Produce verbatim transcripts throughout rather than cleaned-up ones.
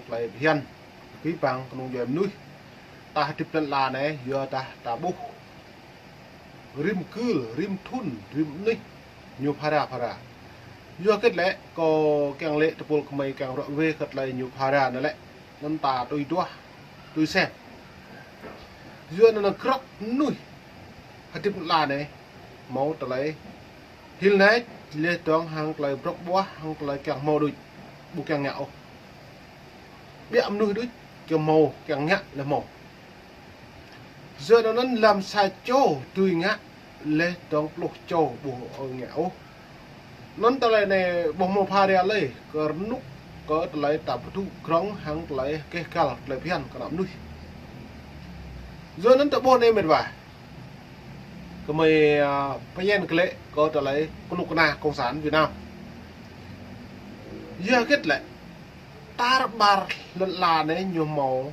tơlơi phiăn, kơ abih bang kơnung djuai mơnuih. Ta hơdip lŏn ala anai, yua dah ta ƀuh rĭm kơl, rĭm thŭn, rĭm anih ñu phara phara. Yua hơget lĕ, kâo kiăng lĕ tơpul gơmơi kiăng ră ruai kơ tơlơi ñu phara anai lĕ, anŭn ta tui duah, tui sem. Yua anŭn grŏk mơnuih hơdip lŏn ala anai hmâo tơlơi hil nač, laih dơ̆ng hăng tơlơi brŏk ƀuah, hăng tơlơi kiăng hmâo đôč, ƀu kiăng ngă ôh. Biă mơnuih đôč kiăng hmâo, kiăng ngă laih hmâo. Yua anŭn lăm sa čô dưi ngă, laih dơ̆ng pluh čô ƀu ơi ngă ôh. Anŭn tơlơi anai ƀu hmâo phara lơi, kơ rơnŭk kơ tơlơi ta pơtŭ grŏng hăng tơlơi keh kal tơlơi phiăn kơ ană mơnuih. Yua anŭn ta ƀuh anai mĕt wa. Gơmơi, a, pơñen glaĭ kơ tơlơi kơnuk kơna Cộng sản Việt Nam. Yua hơget lĕ, tar ƀar lŏn ala anai ñu hmâo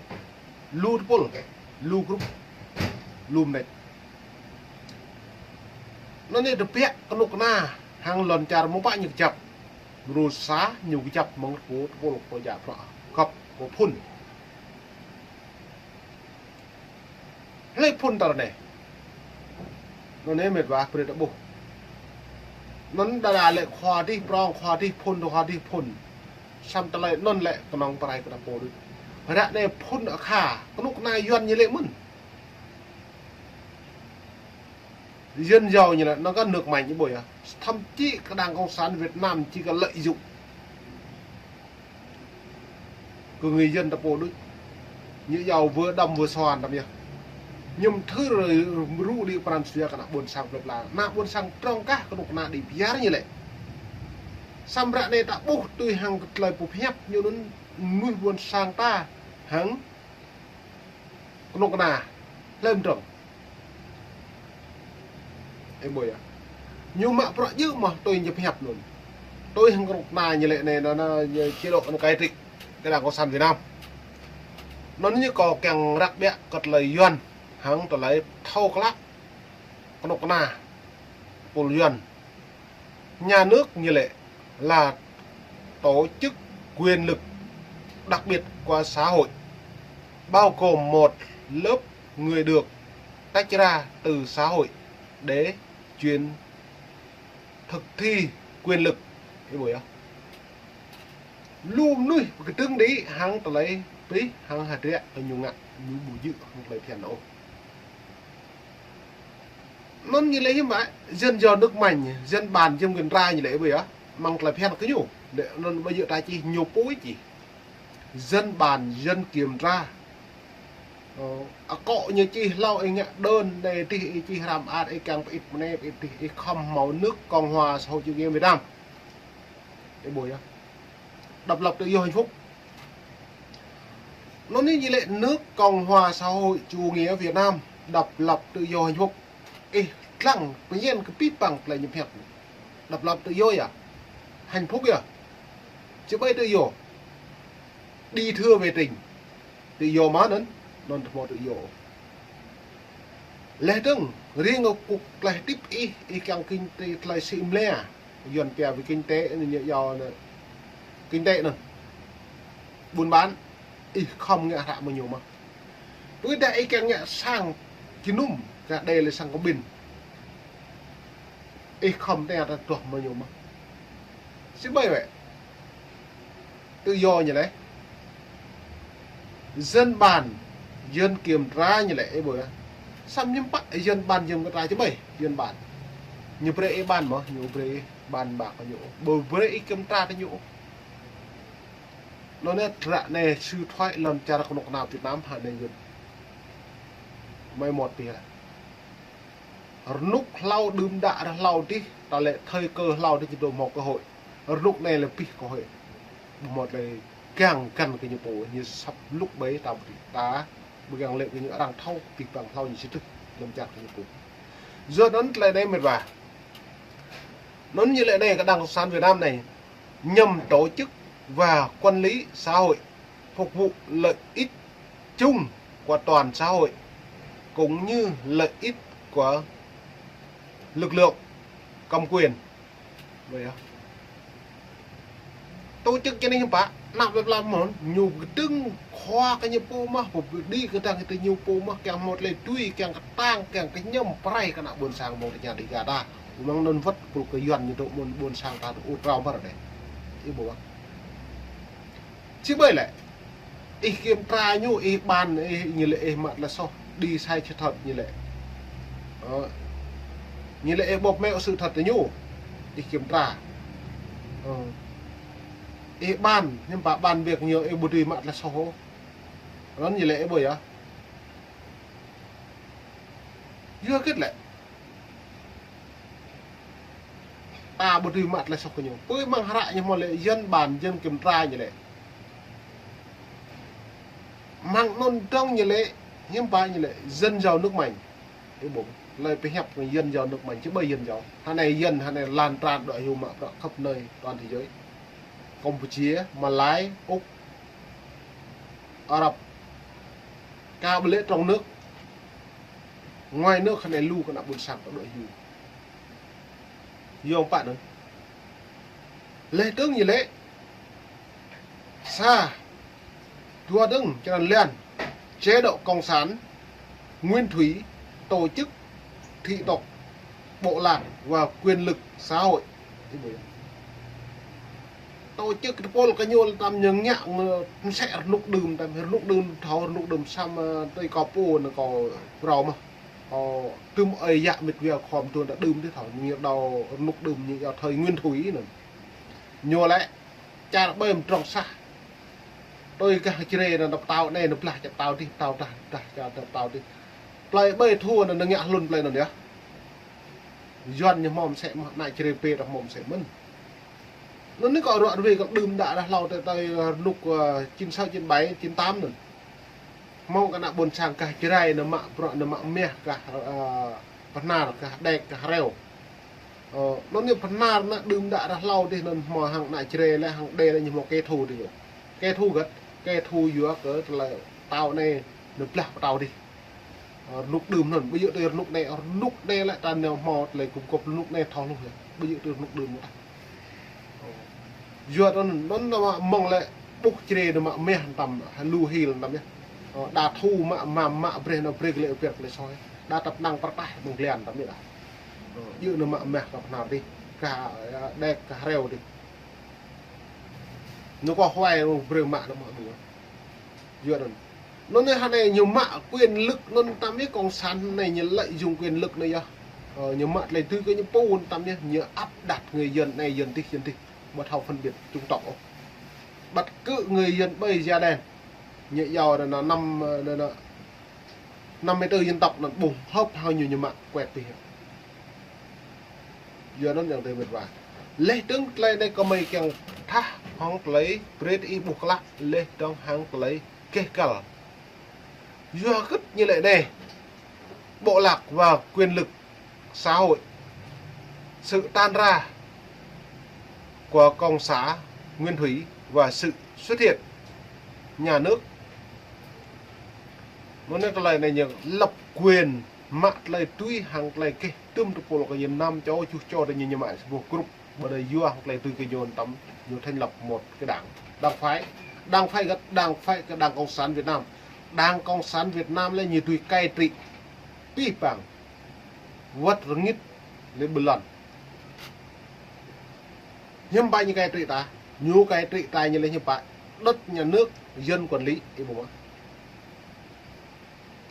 lu tơpul, lu grup, lu mơneč. Anŭn anai tơbiă kơnuk kơna hăng lŏn čar mơ̆ng pă ñu kơjăp. Mơ̆ng sa ñu kơjăp mơ̆ng tơpul, tơpul kơ djă prăk găp kơ phŭn. Hlơi phŭn tơlơi anai? Anŭn anai mĕt wa brơi ta ƀuh. Anŭn đa đa lĕ khua dih prŏng, khua dih phŭn, khua dih phŭn. Samơ̆ tơlơi anŭn lĕ kơnơ̆ng pơrai kơ ta pô đôč. Ră anai phŭn akha, kơnuk kơna Yuan ñu lĕ mơ̆n. Dân giàu ñu lĕ, nó có nước mạnh ñu ƀuh yơh. Thậm chí cái Đảng Cộng sản Việt Nam chỉ có lợi dụng kơ người dân ta pô đôč. Ñu yua wơ̆t đăm wơ̆t soan đăm yơh. Ñum thưr rŭ đĭ pran jua kơ ană ƀôn sang plơi pla. Ană ƀôn sang prŏng kah kơnuk kơna đĭ biar ñu lĕ. Samơ̆ ră anai ta ƀuh tui hăng kơ tơlơi pơhiăp ñu anŭn mơnuih ƀôn sang ta hăng kơnuk kơna hlăm trŏng. Ih ƀuh yơh. Ñu mă prăk djơ̆ mơ̆ tui ñu pơhiăp anŭn. Tui hăng kơnuk kơna ñu lĕ anai, anŭn, anŭn, ñu chế độ anŭn cai trị, cái Đảng Cộng sản Việt Nam. Anŭn ñu kâo kiăng răk biă kơ tơlơi Yuan hăng tơlơi thâo klă kơnuk kơna tơpul Yuan. Nhà nước như lẽ là tổ chức quyền lực đặc biệt của xã hội, bao gồm một lớp người được tách ra từ xã hội để chuyên thực thi quyền lực. Ih ƀuh yơh. Lu mơnuih pơkơdơ̆ng đĭ hăng tơlơi pih hăng hơdră kơ ñu ngă, ñu ƀu djơ̆ hăng tơlơi phiăn ôh. Anŭn ñu lĕ hiư̆m pă, dân giàu nước mạnh, dân bàn dân kiểm tra ñu lĕ ƀuh yơh, mơ̆ng tơlơi phiăn kơ ñu. Lĕ anŭn ƀu djơ̆ ta čih ñu pui čih. Dân bàn dân kiểm tra. Ơ, akŏ ñu čih hlâo ih ngă đơn, anai dih ih čih hrăm ăt, ih kiăng pơit mơnep, ih dih ih khŏm hmâo nước Cộng hòa Xã hội Chủ nghĩa Việt Nam. Ih ƀuh yơh. Độc lập tự do hạnh phúc. Anŭn anai ñu lĕ nước Cộng hòa Xã hội Chủ nghĩa Việt Nam, độc lập tự do hạnh phúc. Ih lăng pơñen kơ abih bang tơlơi ñu pơhiăp. Độc lập tự do yơh. Hạnh phúc yơh. Či ƀai tự do. Đi thưa về trình. Tự do mơ̆n anŭn, anŭn tơhmâo tự do. Laih dơ̆ng, riêng kơ kuk tơlơi hơdip ih, ih kiăng kinh tế tơlơi sĭ mlĕ. Yuan pia về kinh tế, anŭn ñu yua anŭn. Kinh tế anŭn. Buôn bán, ih khŏm ngă hră mơ̆ng ñu mơ̆n. Ƀu dah ih kiăng ngă sang jơnum, kah đe lĕ sang kơ ƀing. Ih khŏm tơña ta tuh mơ̆ng ñu mơ̆n. Či ƀai wĕ. Tự do ñu lĕ. Dân bàn, dân kiểm tra ñu lĕ, ih ƀuh yơh. Samơ̆ hiư̆m pă dân bàn dân kiểm tra či ƀai, dân bàn. Ñu brơi ih bàn mơ̆, ñu brơi ih bàn bạc kơ ñu. Ƀu brơi ih kiểm tra kơ ñu. Anŭn anai ră anai sư thoái lŏn čar kơnuk kơna Việt Nam hă anai yơh. Mai mơ̆t pih lĕ. Rơnŭk hlâo đưm đă rơhlâo dih, ta lĕ thời cơ hlâo dih či dŏ hmâo cơ hội. Rơnŭk anai lĕ pih cơ hội. Ƀu hmâo tơlơi kiăng kăn kơ ñu pô, ñu săp lŭk ƀai ta ƀu dih ta, ƀu kiăng lĕ kơ ñu arăng thâo, abih bang hlâo ñu sĭt tơ̆, lăm čar kơ ñu pô. Yua anŭn tơlơi anai mĕt wa. Anŭn ñu lĕ anai kơ Đảng Cộng sản Việt Nam anai, nhằm tổ chức và quản lý xã hội, phục vụ lợi ích chung của toàn xã hội, cũng như lợi ích của lực lượng cầm quyền. Ƀuh yơh. Tổ chức cho nên hiư̆m pă, Ană plơi pla mơ̆n, ñu kơdơ̆ng khua kơ ñu pô mơ̆n, pơđĭ kơdơ̆ng kơ ñu pô mơ̆n, kiăng hmâo tơlơi tui, kiăng kơtang, kiăng kơñăm pơrai kơ ană ƀôn sang mơ̆ng tơña Dega ta. Mơ̆ng anŭn wơ̆t pul kơ Yuan ñu dŏ mơ̆n ƀôn sang ta dŏ ur trao mơ̆n đeh. Ih ƀuh. Či ƀơi lĕ. Ih kiểm tra ñu, ih ban, ih ñu lĕ ih mă tơlơi soh, đi sai sự thật ñu lĕ. Ơ. Ñu lĕ ih bóp méo sự thật ñu. Ih kiểm tra. Ơ. Ih ban, hiư̆m pă ban việc ñu ih ƀu dưi mă tơlơi soh ôh. Anŭn ñu lĕ ih ƀuh yơh. Yua hơget lĕ. Ta ƀu dưi mă tơlơi soh kơ ñu. Pui mơ̆ng hră ñu hmâo lĕ dân bàn dân kiểm tra ñu lĕ. Mơ̆ng anŭn dơ̆ng ñu lĕ, hiư̆m pă ñu lĕ, dân giàu nước mạnh. Ih ƀuh, tơlơi pơhiăp kơ dân giàu nước mạnh, či ƀơi dân giàu. Hơnai dân, hơnai lan tràn đuaĭ hyu mă bruă khắp nơi toàn thế giới. Campuchia, Malai, Úc, Arab. Kơ ƀơi lĕ trong nước, ngoài nước hơnai lu kơ ană ƀôn sang ta đuaĭ hyu. Yua pă anŭn. Leh dơ̆ng ñu lĕ. Sa. Dua dơ̆ng, črăn lian. Chế độ cộng sản, nguyên thủy, tổ chức, thị tộc, bộ lạc và quyền lực xã hội. Tổ chức tơpul kơ ñu tăm ñu ngă, ngă mơsĕ rơnŭk đưm tăm, rơnŭk đưm thâo, rơnŭk đưm samơ̆, ơ, tơi kâo pô anŭn kâo prao mơ̆n. Ơ, tơm ơi yă mĕt wa khŏm tuan ta đưm tih thâo, ñu đao rơnŭk đưm ñu yua thời nguyên thủy anŭn. Ñu lĕ, čar ƀơi mơdrŏng sah. Tui gah Jrai anŭn pơtao anai, anŭn blah čar pơtao tih, pơtao tah, tah čar pơtao tih. Plơi ƀơi thu anŭn ngă hlŭn plơi anŭn yơh. Yuan ñu hmâo mơsĕ mơ̆n, ană Jrai pê ta hmâo mơsĕ mơ̆n. Anŭn anai kâo ruă rơwe kâo đưm đă rah hlâo tơi, tơi rơnŭk, ơ, chín sáu, chín bảy, chín tám anŭn. Hmâo kơ ană ƀôn sang gah Jrai anŭn mă bruă anŭn mă mah gah, ơ, Bahnar, gah Đek, gah Reo. Ơ, anŭn anai Bahnar anŭn đưm đă rah hlâo tih anŭn hmâo hăng ană Jrai lĕ hăng Đê lĕ ñu hmâo kẻ thù tih ñu. Kẻ thù hơget, kẻ thù yua kơ tơlơi pơtao anai anŭn blah pơtao tih. Ơ, rơnŭk đưm anŭn, ƀu djơ̆ tui rơnŭk anai, rơnŭk anai lĕ ta nao hmâo tơlơi gum gŏp rơnŭk anai thâo hluh yơh. Ƀu djơ̆ tui rơnŭk đưm anŭn. Yua anŭn, anŭn anŭn mơ̆ng lĕ ƀuh Jrai anŭn mă mah tăm, lu hil tăm yơh. Ơ, đa thu mă, mă, mă brơi anŭn brơi lĕ piăt lĕ soi. Đa tăp năng pơrtaih mơ̆ng glian tăm yơh đa. Ơ, djơ̆ anŭn mă mah kơ Bahnar tih. Gah, ơ, Đek, gah Reo tih. Ñu kơ huai anŭn brơi mă anŭn mă đua. Yua anŭn. Anŭn anai hơnai ñu mă quyền lực anŭn tăm yơh cộng sản anai ñu lợi dụng quyền lực anai yơh. Ơ, ñu mă tơlơi tui kơ ñu pô anŭn tăm yơh, ñu áp đặt người dân anai dân tih, dân tih. Ƀu thâo phân biệt chủng tộc ôh. Bắt cứ người dân ƀơi da đen. Ñu yua anŭn năm, ơ, anŭn, anŭn năm mươi tư dân tộc anŭn ƀu hơp hăng ñu ñu mă kuet tih. Yua anŭn yang tơi mĕt wa. Leh dơ̆ng tơlơi anai kơmơi kiăng thâo hăng tơlơi brơi ih ƀuh klă leh dơ̆ng hăng tơlơi keh kal. Yua hơget ñu lĕ anai. Bộ lạc và quyền lực xã hội. Sự tan rã của Cộng sản Nguyễn Thủy và sự xuất hiện nhà nước. Anŭn anai tơlơi anai ñu lập quyền mă tơlơi tui hăng tơlơi keh tơm tơpul kơ ñu năm čô tơjuh čô tơ ñu ñu mă sa boh group. Ƀơi anai yua hăng tơlơi tui kơ ñu tăm ñu thành lập một cái đảng. Đảng phái. Đảng phái hơget, đảng phái kơ Đảng Cộng sản Việt Nam. Đảng Cộng sản Việt Nam lĕ ñu tui cai trị. Pih pang. Wơ̆t rơngit lĕ ƀơi lŏn. Hiư̆m pă ñu cai trị ta. Ñu cai trị ta ñu lĕ hiư̆m pă. Đất nhà nước dân quản lý. Ih ƀuh mơ̆n.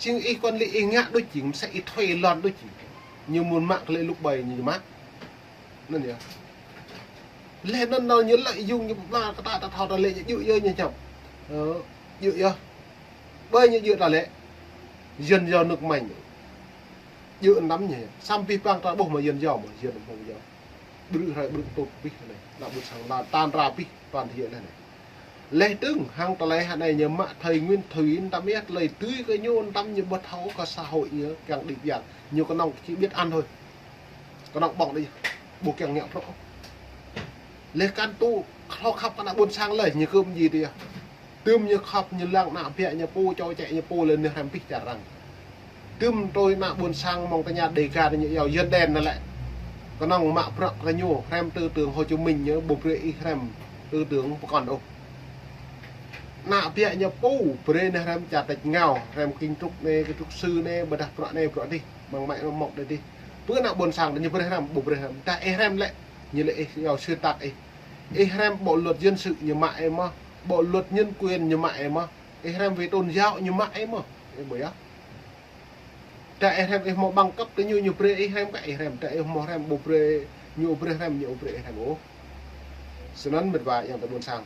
Jing ih quản lý ih ngă đôč jing, mơsĕ ih thuê lŏn đôč jing. Ñu mŭn mă kơ lĕ lŭk ƀai ñu mă. Anŭn yơh. Leh anŭn anŭn ñu lợi dụng ñu pơblang kơ ta, ta thâo ta lĕ ñu djơ̆ yơh ñu čăm. Ơ, djơ̆ yơh. Ƀơi ñu djơ̆ ta lĕ. Dân giàu nước mạnh. Djơ̆ anŭn tăm ñu. Samơ̆ pih pang ta ƀuh mă dân giàu mă, dân hmâo giàu. Brư̆ hrơi brư̆ tŭt pih anai. Ană ƀôn sang lan tan rã pih toàn thế giới anai. Leh dơ̆ng hăng tơlơi hơnai ñu mă thời nguyên thủy anŭn tăm yơh tơlơi tui kơ ñu anŭn tăm ñu ƀu thâo kơ xã hội ñu kiăng đĭ biang. Ñu kơnơ̆ng chỉ biết ăn thôi. Kơnơ̆ng ƀơ̆ng đĭ. Ƀu kiăng ngă prŏ. Leh kăn tŭ hlâo khăp kơ ană ƀôn sang lơi ñu kơm djai tih yơh. Tơm ñu khăp ñu lăng ană ƀiă ñu pô čô čĕ ñu pô lĕ ñu hrăm pih čar arăng. Tơm tui ană ƀôn sang mơ̆ng tơña Dega ñu yua dân đen anŭn lĕ. Kơnơ̆ng mă bruă kơ ñu hrăm tư tưởng Hồ Chí Minh ñu ƀu brơi ih hrăm tư tưởng pơkŏn ôh. Ană ƀiă ñu pô, brơi neh hrăm čar tač ngao, hrăm kinh trục anai, kinh trục sư anai, ƀôdah bruă anai, bruă adih, mơ̆ng mai mơ̆ng adih. Pơ ană ƀôn sang ñu brơi hrăm, ƀu brơi hrăm. Tah ih hrăm lĕ, ñu lĕ ih yua xuyên tạc ih. Ih hrăm bộ luật dân sự ñu mă ih mơ̆n, bộ luật nhân quyền ñu mă ih mơ̆n. Ih hrăm về tôn giáo ñu mă ih mơ̆n. Ih ƀuh yơh. Tah ih hrăm ih hmâo bằng cấp tơ ñu, ñu brơi ih hrăm kah ih hrăm. Tah ih hmâo hrăm ƀu brơi, ñu brơi hrăm, ñu brơi ih hrăm ôh. Snăn mĕt wa ayŏng adơi ƀôn sang.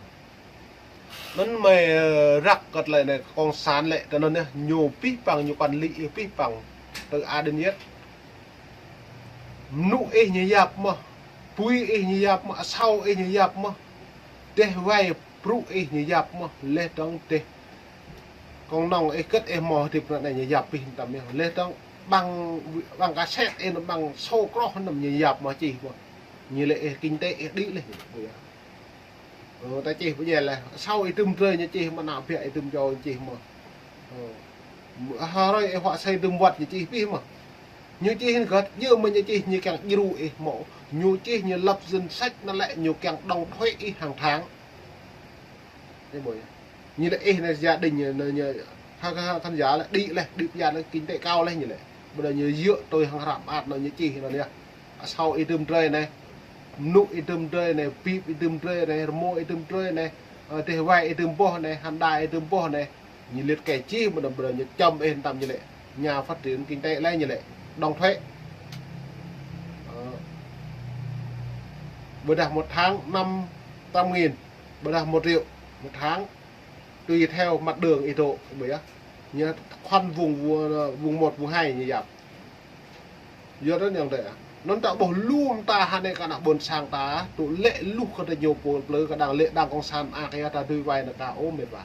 Anŭn mơi, ơ, răk kơ tơlơi anai cộng sản lĕ, tơ anŭn yơh, ñu pih păng, ñu quản lý ih pih păng. Tơ adin yơh. Mnŭ ih ñu yap mơ̆n. Pui ih ñu yap mơ̆n, asâo ih ñu yap mơ̆n. Dêh wai brŭ ih ñu yap mơ̆n, leh dơ̆ng dêh. Kông nong ih kơ̆t ih hmâo hơdip ră anai ñu yap pih tăm yơh. Leh dơ̆ng ƀăng, ƀăng cassette ih, ƀăng sô kroh anŭn ñu yap mơ̆n čih mơ̆n. Ñu lĕ ih kinh tế ih đĭ leh. Ơ, ta čih pơdjai leh. Asâo ih tŭm drơi ñu čih mơ̆n, ană ƀiă ih tŭm čô ñu čih mơ̆n. Ơ. Hrơi ih huă asơi tŭm wăt ñu čih pih mơ̆n. Ñu čih hơget, yơh mơ̆ ñu čih ñu kiăng djru ih mơ̆n. Ñu čih ñu lập danh sách anŭn lĕ ñu kiăng đóng thuế ih hàng tháng. Ih ƀuh yơh. Ñu lĕ ih anai gia đình ñu, ñu, ha, ha, khán giả lĕ đĭ leh, đĭ pơjan leh, kinh tế cao leh ñu lĕ. Ƀôdah ñu djơ̆ tui hăng hră mơak anŭn ñu čih anŭn yơh. Asâo ih tŭm drơi anai, mnŭ ih tŭm drơi anai, bip ih tŭm drơi anai, rơmô ih tŭm drơi anai, ơ, dêh wai ih tŭm boh anai, hăn đa ih tŭm boh anai. Ñu liệt kê čih, ƀôdah, ƀôdah ñu čăm ih tăm ñu lĕ. Nhà phát triển kinh tế leh ñu lĕ. Đóng thuế. Ơ. Ƀôdah một tháng năm trăm nghìn, ƀôdah một triệu một tháng. Tùy theo mặt đường ih dŏ, ƀuh yơh. Ñu khoăn vùng, vùng, vùng một, vùng hai ñu yap. Yua anŭn ayŏng adơi. Anŭn ta ƀuh lu mơta hơnai kơ ană ƀôn sang ta, tŭ lĕ luh kơ ta ñu pô plư kơ đang lĕ đang cộng sản mơak yơh ta dưi wai anŭn ta ôh mĕt wa.